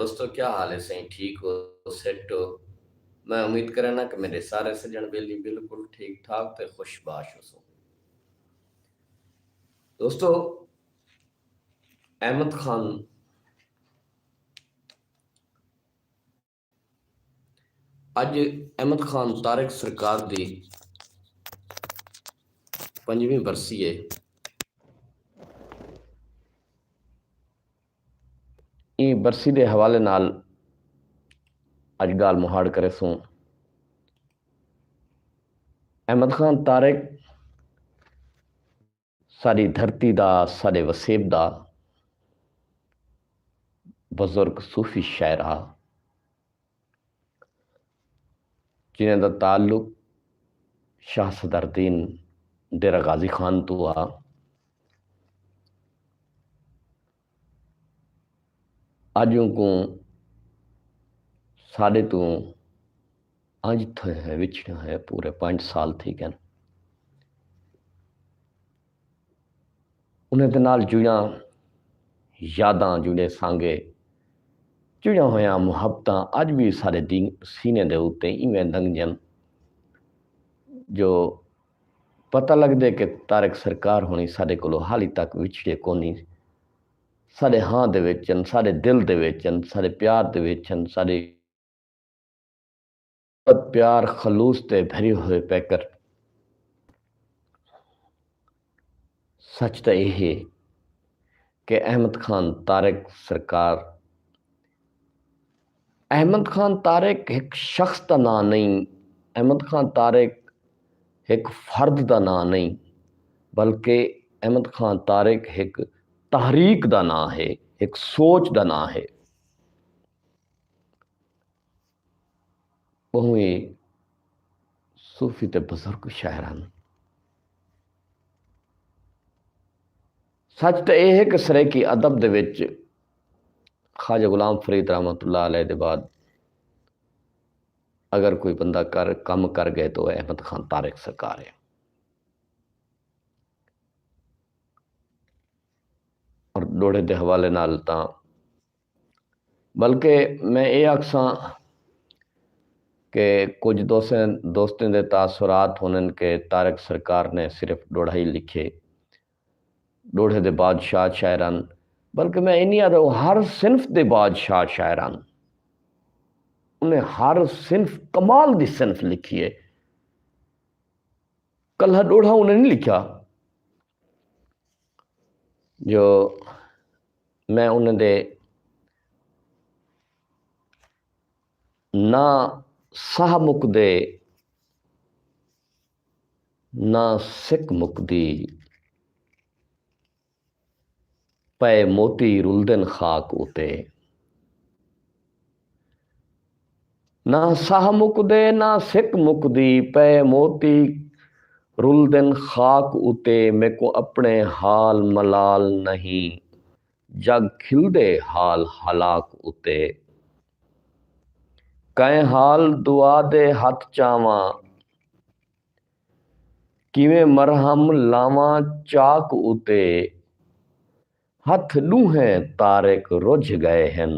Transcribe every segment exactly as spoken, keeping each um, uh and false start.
دوستو، کیا حال ہے سائیں؟ ٹھیک ہو؟ سیٹ ہو؟ میں امید کرنا کہ میرے سارے سجن بیلی بالکل ٹھیک ٹھاک تے خوش باش ہو سو۔ دوستو، احمد خان، اج احمد خان طارق سرکار دی پنجویں برسی ہے۔ ایں برسی دے حوالے نال اج گال مہاڑ کرے سوں۔ احمد خان طارق ساݙی دھرتی دا، ساݙے وسیب دا بزرگ صوفی شاعر ہا، جنہیں دا تعلق شاہ صدر الدین ڈیرہ غازی خان تو ہا۔ اج اونکوں ساݙے توں انج تھے ہیں وچھڑے ہیں پورے پنج سال تھی گئے۔ انہیں دے نال جڑیاں یاداں، جڑے سانگے، جڑیاں ہویاں محبتاں اج بھی سارے دی سینے دے اُتے ایویں دنگجن جو پتہ لگدے کہ طارق سرکار ہونی ساڈے کولو حالی تک وچھڑے کونی۔ ساڈے ہاں دے وچ ہن، ساڈے دل دے وچ ہن، ساڈے پیار دے وچ ہن، ساڈے محبت، پیار، خلوص تے بھری ہوئے پیکر۔ سچ تاں ایہ ہے کہ احمد خان طارق سرکار، احمد خان طارق ہک شخص دا ناں نہیں، احمد خان طارق ہک فرد دا ناں نہیں، بلکہ احمد خان طارق ہک تحریک دا ناں ہے، ہک سوچ دا ناں ہے۔ ٻہوں ہی صوفی تے بزرگ شاعر ہن۔ سچ تاں ایہ ہے کہ سرائیکی ادب دے وچ خواجہ غلام فرید رحمۃ اللہ علیہ دے بعد اگر کوئی بندہ کر، کم کر ڳئے تو احمد خان طارق سرکار ہے۔ اور ݙوہڑے دے حوالے نال تاں، بلکہ میں اے آکھساں کہ کجھ دوستیں، دوستیں دے تاثرات ہونن کہ طارق سرکار نے صرف ݙوہڑا ہی لکھے، ݙوہڑے دے بادشاہ شاعر ہن، بلکہ میں اے نہیں آہدا، او ہر صنف دے بادشاہ شاعر ہن۔ انہیں ہر صنف، کمال دی صنف لکھی ہے۔ کلہا ݙوہڑا انہیں نہیں لکھیا جو میں انہیں دے نہ ساہ مکدے، نہ سک مکدی، پئے موتی رلدن خاک اتے۔ نہ ساہ مکدے، نہ سک مکدی، پئے موتی رلدن خاک اتے۔ میکوں اپݨے حال ملال نہیں، جڳ کھلدے حال ہلاک اتے۔ کئیں حال دعا دے ہتھ چاواں، کیویں مرہم لاواں چاک اتے۔ ہتھ ݙوہیں طارق رجھ ڳئے ہن،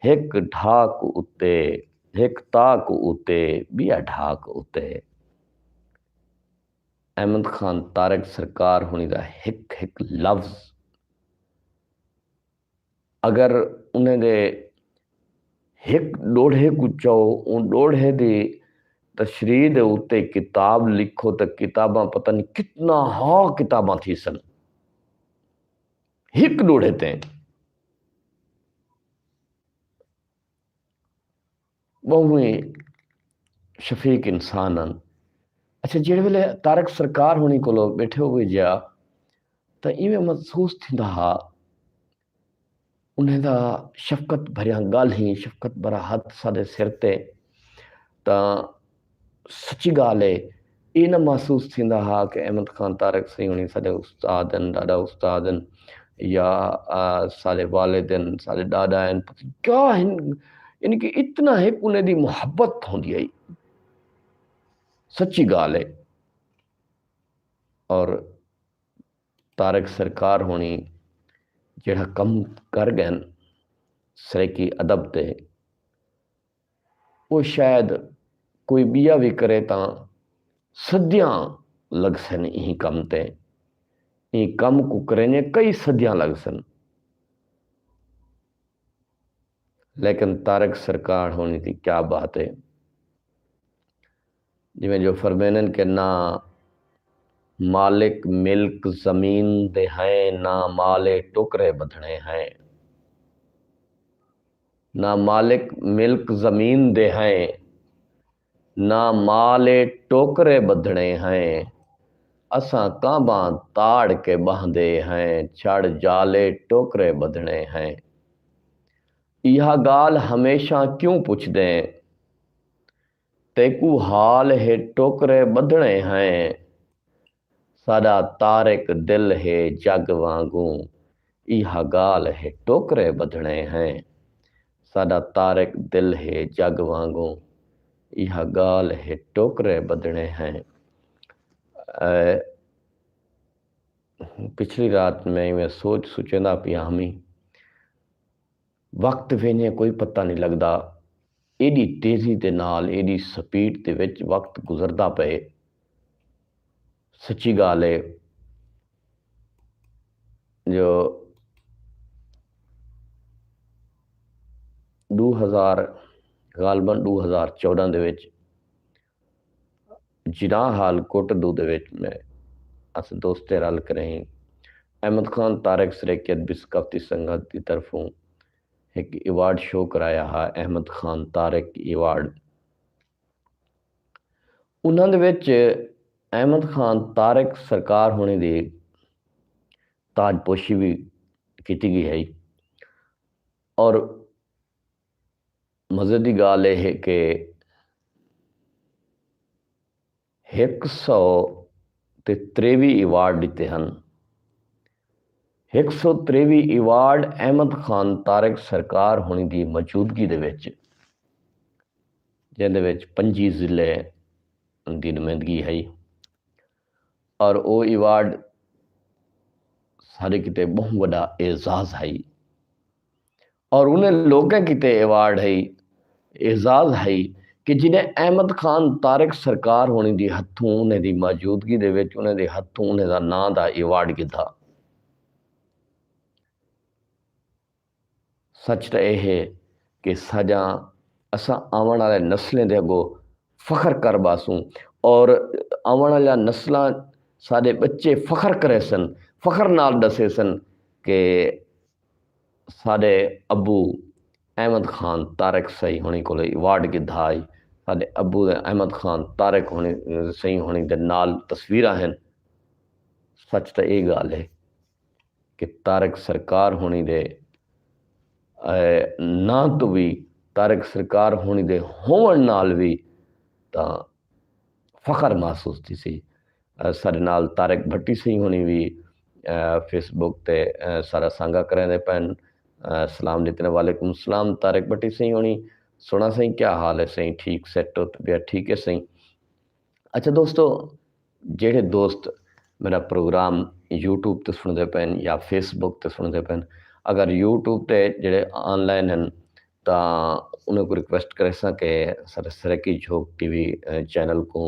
ہک ڈھاک اتے، ہک تاک اتے، ٻیا ڈھاک اتے۔ احمد خان طارق سرکار ہونی دا ہک ہک لفظ اگر انہیں دے ہک ݙوہڑے کوں چاؤ، اوں ݙوہڑے دی تشریح دے اتے کتاب لکھو تاں کتاباں پتہ نہیں کتنا ہا کتاباں تھیسن۔ ہک ݙوہڑے تے ٻہوں ہی شفیق انسان ہن۔ اچھا، جیڑھے ویلے طارق سرکار ہونی کولو ٻیٹھے ہوئے جیا تاں ایویں محسوس تھیندا ہا، انہیں دا شفقت بھریاں ڳالھیں، شفقت بھرا ہتھ ساݙے سر تے، تاں سچی ڳالھ ہے، اے نہ محسوس تھیندا ہا کہ احمد خان طارق سئیں ہوݨی ساݙے استاد ہن، ݙاݙا استاد ہن، یا، آ، ساݙے والد ہن، ساݙے ݙاݙا ہن، پتہ کیا ہن، یعنی کہ اتنا ہک انہیں دی محبت ہوندی ہئی۔ سچی ڳالھ ہے۔ اور طارق سرکار ہوݨی جیڑھا کم کر ڳئن، سرائیکی ادب تے، او شاید کوئی ٻیا وی کرے تاں صدیاں لڳسن ایں کم تے۔ ایں کم کوں کریندے کئی صدیاں لڳسن۔ لیکن طارق سرکار ہوݨی دی کیا بات ہے۔ جیویں جو فرمیندن کہ نہ مالک ملک زمین دے ہیں، نہ مالے ٹکرے ٻدھݨے ہیں۔ نہ مالک ملک زمین دے ہیں، نہ مالے ٹوکرے ٻدھݨے ہیں۔ اساں کانباں تاڑ کے ٻہندے ہیں، چھڑ جالے ٹوکرے ٻدھݨے ہیں۔ ایہا ڳالھ ہمیشاں کیوں پچھدیں؟ تیکوں حال ہے ٹوکرے ٻدھݨے ہیں۔ ساݙا طارق دل ہے جڳ وانگوں، ایہا ڳالھ ہے ٹوکرے ٻدھݨے ہیں۔ ساݙا طارق دل ہے جڳ وانگوں، ایہا ڳالھ ہے ٹوکرے ٻدھݨے ہیں۔ اے، پچھلی رات میں ایویں سوچ سوچیندا پیا ہمی۔ وقت ویندے کوئی پتہ نہیں لڳدا، ایݙی تیزی دے نال، ایݙی سپیڈ دے وچ وقت گزردا پئے۔ سچی ڳالھ ہے جو ݙو ہزار، غالباً ݙو ہزار چوݙاں دے وچ جناح ہال کوٹڑدو دے وچ میں اساں دوستیں رل کریں احمد خان طارق سرائیکی ادبی ثقافتی سنگت دی طرفوں ہک ایوارڈ شو کرایا ہا، احمد خان طارق ایوارڈ۔ انہاں دے وچ احمد خان طارق سرکار ہوݨی دی تاج پوشی وی کیتی ڳئی ہئی۔ اور مزے دی ڳالھ اے ہے کہ ہک سو تے تریوی ایوارڈ ݙتے ہن۔ ہک سو تریوی ایوارڈ احمد خان طارق سرکار ہوݨی دی موجودگی دے وچ، جیندے وچ پنجی ضلع دی نمائندگی ہئی، اور او ایوارڈ ساݙے کیتے ٻہوں وݙا اعزاز ہئی۔ اور انہیں لوکیں کیتے ایوارڈ ہئی، اعزاز ہئی کہ جنہیں احمد خان طارق سرکار ہوݨی دی ہتھوں، انہیں دی موجودگی دے وچ انہیں دے ہتھوں انہیں دا ناں دا ایوارڈ گھدا۔ سچ تاں اے ہے کہ ساݙیاں، اساں آوݨ آلے نسلیں دے اڳوں فخر کر ٻاسوں، اور آوݨ آلیاں نسلاں، ساݙے ٻچے فخر کریسن، فخر نال ݙسیسن کہ ساݙے ابو احمد خان طارق سئیں ہوݨی کولوں ایوارڈ گھدا ہئی، ساݙے ابو دے احمد خان طارق ہوݨی، سئیں ہوݨی دے نال تصویراں ہن۔ سچ تاں اے ڳالھ ہے کہ طارق سرکار ہوݨی دے، اے، ناں توں وی، طارق سرکار ہوݨی دے ہووݨ نال وی تاں فخر محسوس تھیسی۔ اے، ساݙے نال طارق بھٹی سئیں ہوݨی وی، اے، فیس بک تے، اے، ساݙا سانگا کریندے پئن۔ اے، سلام ݙتے نے، وعلیکم السلام طارق بھٹی سئیں ہوݨی۔ سوہݨا سئیں، کیا حال ہے سئیں؟ ٹھیک سیٹ ہو؟ طبیعت ٹھیک ہے سئیں؟ اچھا دوستو، جیڑھے دوست میرا پروگرام یوٹیوب تے سݨدے پئن یا فیس بک تے سݨدے پئن، اگر یوٹیوب تے جیڑھے آن لائن ہن تاں انہیں کوں ریکویسٹ کریساں کہ سر-، سرائیکی جھوک ٹی وی، اے، چینل کوں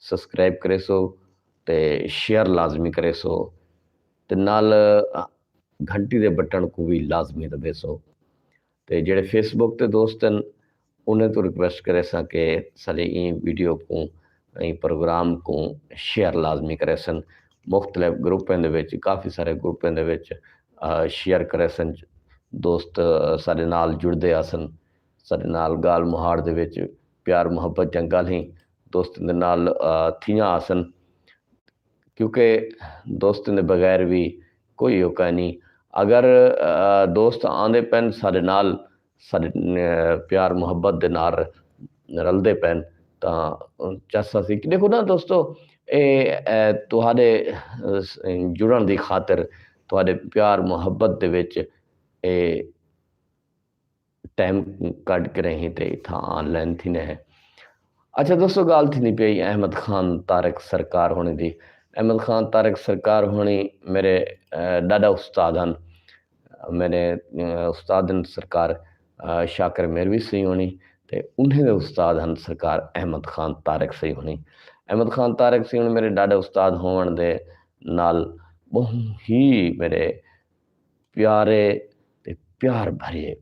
سبسکرائب کریسو تے شیئر لازمی کریسو تے نال، اے، گھنٹی دے بٹن کوں وی لازمی دبیسو۔ تے جیڑھے فیس بک تے دوست ہن، انہیں توں ریکویسٹ کریساں کہ ساݙی ایں ویڈیو کوں، ایں پروگرام کوں شیئر لازمی کریسن۔ مختلف گروپیں دے وچ، کافی سارے گروپیں دے وچ، آ، شیئر کریسن۔ دوست، آ، ساݙے نال جڑدے آسن، ساݙے نال ڳالھ مہاڑ دے وچ پیار محبت دیاں ڳالھیں دوستیں دے نال، آ، تھیاں آسن۔ کیونکہ دوستیں دے بغیر وی کوئی او کائنی۔ اگر، آ، دوست آندے پئن ساݙے نال، ساݙے، آ، پیار محبت دے نال رلدے پئن تاں چس اسی۔ ݙیکھو نا دوستو، اے، اے، تہاݙے، آ، س-، جڑݨ دی خاطر تہاݙے پیار محبت دے وچ اے ٹائم کڈھ کے رہیں تے اتھاں آن لائن تھیندے ہیں۔ اچھا دوستو، ڳالھ تھیندی پئی احمد خان طارق سرکار ہوݨی دی۔ احمد خان طارق سرکار ہوݨی میرے، اے، ݙاݙا استاد ہن۔ میݙے استاد ہن سرکار شاکر میروی سئیں ہوݨی، تے انہیں دے استاد ہن سرکار احمد خان طارق سئیں ہوݨی۔ احمد خان طارق سئیں ہوݨی میݙے ݙاݙے استاد ہووݨ دے نال ٻہوں ہی میݙے پیارے تے پیار بھرے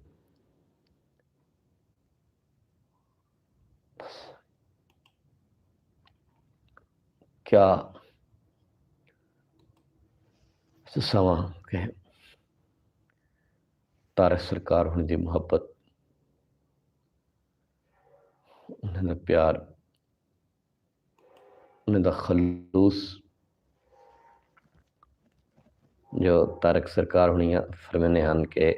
کیا سساواں کہ طارق سرکار ہوݨی دی محبت، انہیں دا پیار، انہیں دا خلوص جو طارق سرکار ہوݨی فرمیندے ہن کہ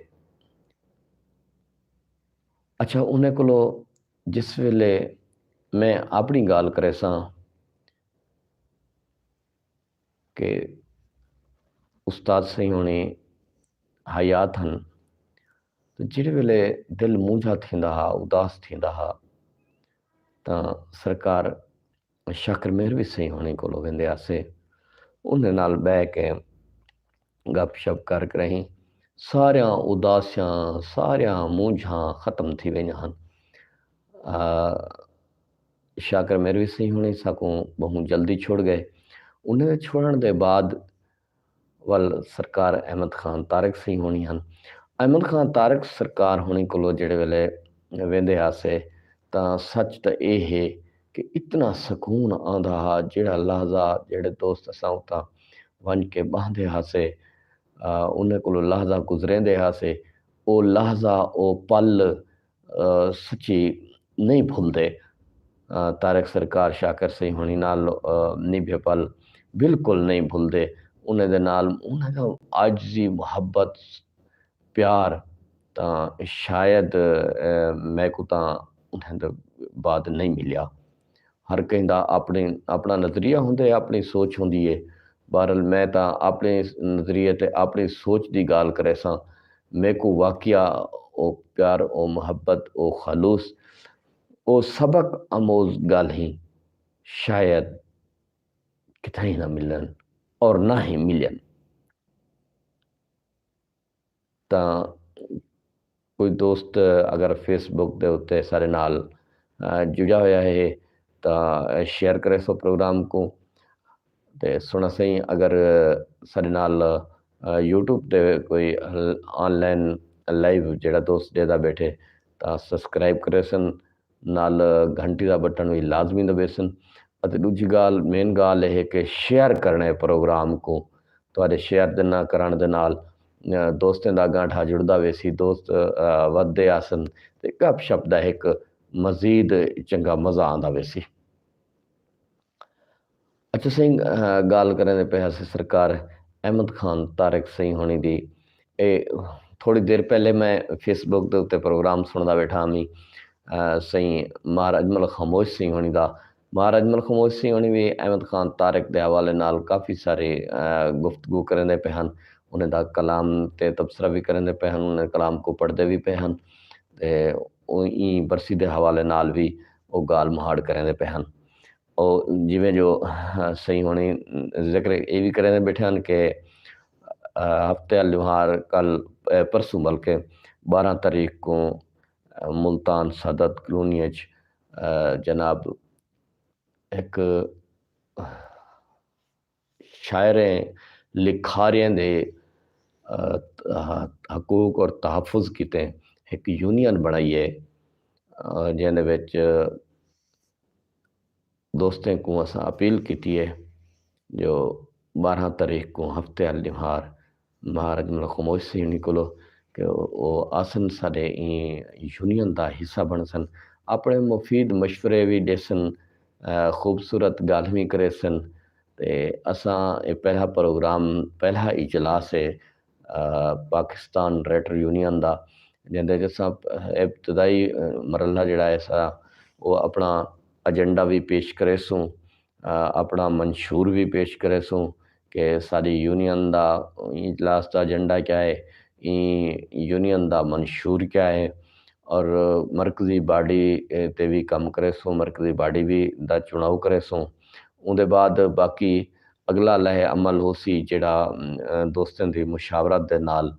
اچھا انہیں کولو جس ویلے میں اپݨی ڳالھ کریساں کہ استاد سئیں ہوݨی حیات ہن، تے جیڑھے ویلے دل مونجھا تھیندا ہا، اداس تھیندا ہا، تاں سرکار شاکر میروی سئیں ہوݨی کولو ویندے ہاسے، انہیں نال ٻہہ کے گپ شپ کر کرہیں ساریاں اداسیاں، ساریاں مونجھاں ختم تھی ویندیاں ہن۔ شاکر میروی سئیں ہوݨی ساکوں ٻہوں جلدی چھوڑ ڳئے۔ انہیں دے چھوڑݨ دے بعد ول سرکار احمد خان طارق سئیں ہوݨی ہن۔ احمد خان طارق سرکار ہوݨی کولو جیڑھے ویلے ویندے ہاسے تاں سچ تاں اے ہے کہ اتنا سکون آندا ہا، جیڑھا لحظہ جیڑھے دوست اساں اتھاں ونڄ کے ٻہندے ہاسے، انہیں کولو لحظہ گزریندے ہاسے، او لحظہ او پل سچی نہیں بھلدے۔ طارق سرکار شاکر سئیں ہوݨی نال نبھے پل بالکل نہیں بھلدے۔ انہیں دے نال انہیں دا عاجزی، محبت، پیار تاں شاید میکوں تاں انہیں دے بعد نہیں ملیا۔ ہر کہیں دا اپݨی اپݨا نظریہ ہوندے، اپݨی سوچ ہوندی ہے۔ بہرحال میں تاں اپݨے نظریے تے اپݨی سوچ دی ڳالھ کریساں، میکوں واقعہ او پیار، او محبت، او خلوص، او سبق آموز ڳالھیں شاید کتھائیں نہ ملن اور نہ ہی ملن۔ تاں کوئی دوست اگر فیس بک دے اتے سارے نال جڑیا ہویا ہے تاں شیئر کرے سو پروگرام کو تے سونا سائیں اگر سارے نال یوٹیوب تے کوئی آن لائن لائیو جڑا دوست دے دا بیٹھے تاں سبسکرائب کرے سن نال گھنٹی دا بٹن وی لازمی دبیسن۔ اتے ݙوجھی ڳالھ، مین ڳالھ اے ہے کہ شیئر کرݨے پروگرام کوں۔ تہاݙے شیئر دے نہ کرݨ دے نال دوستیں دا گانٹھا جڑدا ویسی، دوست ودھدے آسن تے گپ شپ دا ہک مزید چنڳا مزہ آندا ویسی۔ اچھا سئیں، ڳالھ کریندے پئے ہاسے سرکار احمد خان طارق سئیں ہوݨی دی۔ اے تھوڑی دیر پہلے میں فیس بک دے اتے پروگرام سݨدا ویٹھا ہمی۔ سئیں مار اجمل خاموش سئیں ہوݨی دا۔ مار اجمل خاموش سئیں ہوݨی وی احمد خان طارق دے حوالے نال کافی ساری گفتگو کریندے پئے ہن۔ انہیں دا کلام تے تبصرہ وی کریندے پئے ہن، انہیں کلام کو پڑھدے وی پئے ہن تے ایں برسی دے حوالے نال وی او ڳالھ مہاڑ کریندے پئے ہن۔ او جیویں جو سئیں ہوݨی ذکر اے وی کریندے بیٹھے ہن کہ ہفتے آل ݙوہار کل پرسوں بلکہ ٻارہاں تاریخ کوں ملتان سادات کلونی اچ جناب ہک شاعریں لکھاریاں دے حقوق اور تحفظ کیتے ہک یونین بݨائی ہے جیندے وچ دوستیں کوں اساں اپیل کیتی ہے جو بارہاں تاریخ کوں ہفتے آل ݙیوار مہاراج ملک خموش سیݨی کولو کہ او آسن ساݙے ایں یونین دا حصہ بݨسن، اپݨے مفید مشورے وی ݙیسن، خوبصورت ڳالھ وی کریسن تے اساں اے پہلا پروگرام، پہلا اجلاس ہے پاکستان رائٹر یونین دا، جیندے اچ اساں ابتدائی مرحلہ جیڑھا ہے سا او اپݨا ایجنڈا وی پیش کریسوں، اپݨا منشور وی پیش کریسوں کہ ساݙی یونین دا اجلاس دا ایجنڈا کیا ہے، ایں یونین دا منشور کیا ہے اور مرکزی باڈی تے وی کم کریسوں، مرکزی باڈی وی دا چݨاؤ کریسوں۔ اوندے بعد باقی اڳلا لائحہ عمل ہوسی جیڑھا دوستیں دی مشاورت دے نال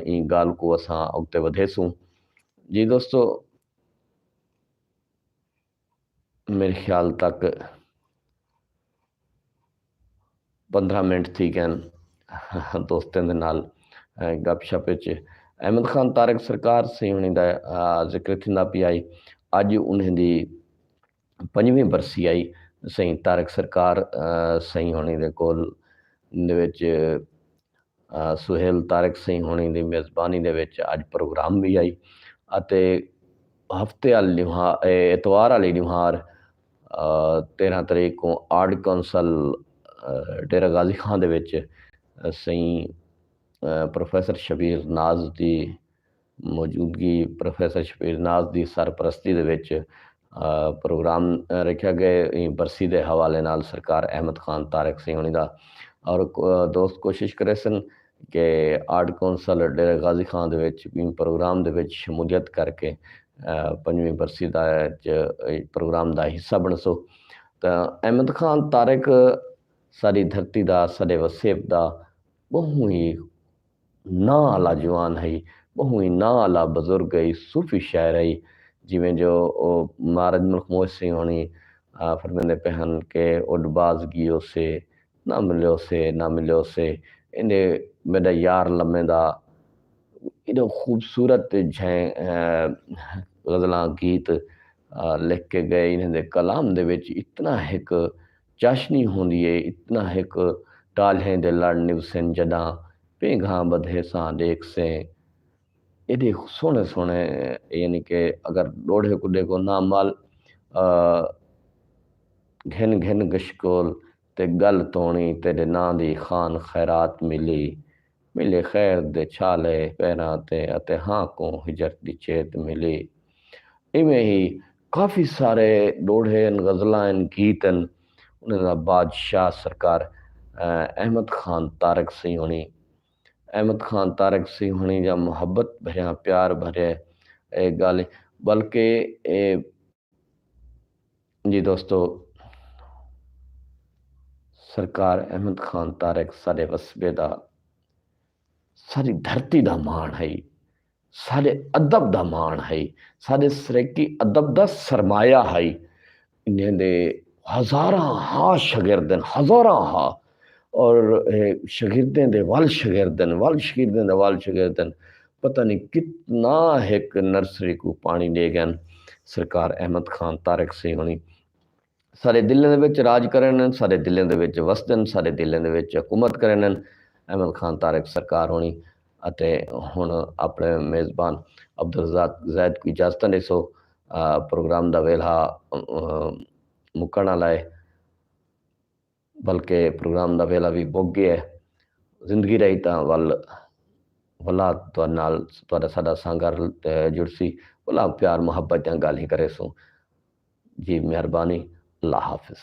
ایں ڳالھ کوں اساں اڳتے ودھیسوں۔ جی دوستو، میرے خیال تک پندرہ منٹ تھی ڳئن دوستیں دے نال گپ شپ وچ۔ احمد خان طارق سرکار سئیں ہوݨی دا ذکر تھیندا پیا ہئی۔ اڄ انہیں دی پنجویں برسی آئی۔ سئیں طارق سرکار سئیں ہوݨی دے کول دے وچ سہیل طارق سئیں ہوݨی دی میزبانی دے وچ اڄ پروگرام وی آئی، اتے ہفتے آلی ݙیوہا اتوار آلی ݙیوہار تیرہ تاریخ کوں آرٹ کونسل ڈیرہ غازی خان دے وچ سئیں پروفیسر شبیر ناز دی موجودگی، پروفیسر شبیر ناز دی سرپرستی دے وچ پروگرام رکھیا گئے۔ ایں برسی دے حوالے نال سرکار احمد خان طارق سئیں ہوݨی دا اور دوست کوشش کریسن کہ آرٹ کونسل ڈیرہ غازی خان دے وچ ایں پروگرام دے وچ شمولیت کر کے پنجویں برسی دا پروگرام دا حصہ بݨسو۔ تاں احمد خان طارق ساݙی دھرتی دا، ساݙے وسیب دا ٻہوں ہی ناں آلا جوان ہئی، ٻہوں ہی ناں آلا بزرگ ہئی، صوفی شاعر ہئی۔ جیویں جو او مہاراج ملک موج سئیں ہوݨی فرمیندے پئے ہن کہ اݙ باز ڳیوسے، نہ ملیوسے، نہ ملیوسے۔ ایندے میݙا یار لمے دا ایݙو خوبصورت جھیں غزلاں گیت لکھ کے ڳئے۔ انہیں دے کلام دے وچ اتنا ہک چاشنی ہوندی ہے، اتنا ہک ٹالھیں دے لڑ نوسن جݙاں پینگھاں ٻدھیساں ݙیکھسیں۔ ایݙے سوہݨے سوہݨے، یعنی کہ اگر ݙوہڑے کوں ݙیکھو نہ مال گھن گھن گشکول تے ڳل توݨی تیݙے ناں دی خان خیرات ملی، ملے خیر دے چھالے پیراں تے اتے ہاں کوں ہجرت دی چیت ملی۔ ایویں ہی کافی سارے ݙوہڑے ہن، غزلاں ہن، گیت ہن۔ انہاں دا بادشاہ سرکار احمد خان طارق سئیں ہوݨی، احمد خان طارق سئیں ہوݨی جا محبت بھریاں پیار بھرے اے ڳالھ، بلکہ اے جی دوستو، سرکار احمد خان طارق ساݙے وسبے دا، ساݙی دھرتی دا ماݨ ہئی، ساݙے ادب دا ماݨ ہئی، ساݙے سرائیکی ادب دا سرمایہ ہئی۔ انہیں دے ہزاراں ہا شاگرد ہن، ہزاراں ہا، اور شاگردیں دے ول شاگرد ہن، ول شاگردیں دے ول شاگرد ہن۔ پتہ نہیں کتنا ہک نرسری کوں پاݨی ݙے ڳئن سرکار احمد خان طارق سئیں ہوݨی۔ ساݙے دلیں دے وچ راج کریندن، ساݙے دلیں دے وچ وسدن، ساݙے دلیں دے وچ حکومت کریندن۔ احمد خان طارق سرکار ہوݨی اتے ہݨ اپݨے میزبان عبدالرزاق زید کوں اجازتاں ݙیسو۔ پروگرام دا ویلھا مکݨ آلا ہے، بلکہ پروگرام دا ویلھا وی مک ڳیا ہے۔ زندگی رہی تاں ول ولا تہاݙے نال تہاݙا ساݙا سانگھر جڑسی، ولا پیار محبت دیاں ڳالھیں کریسوں۔ جی مہربانی، اللہ حافظ۔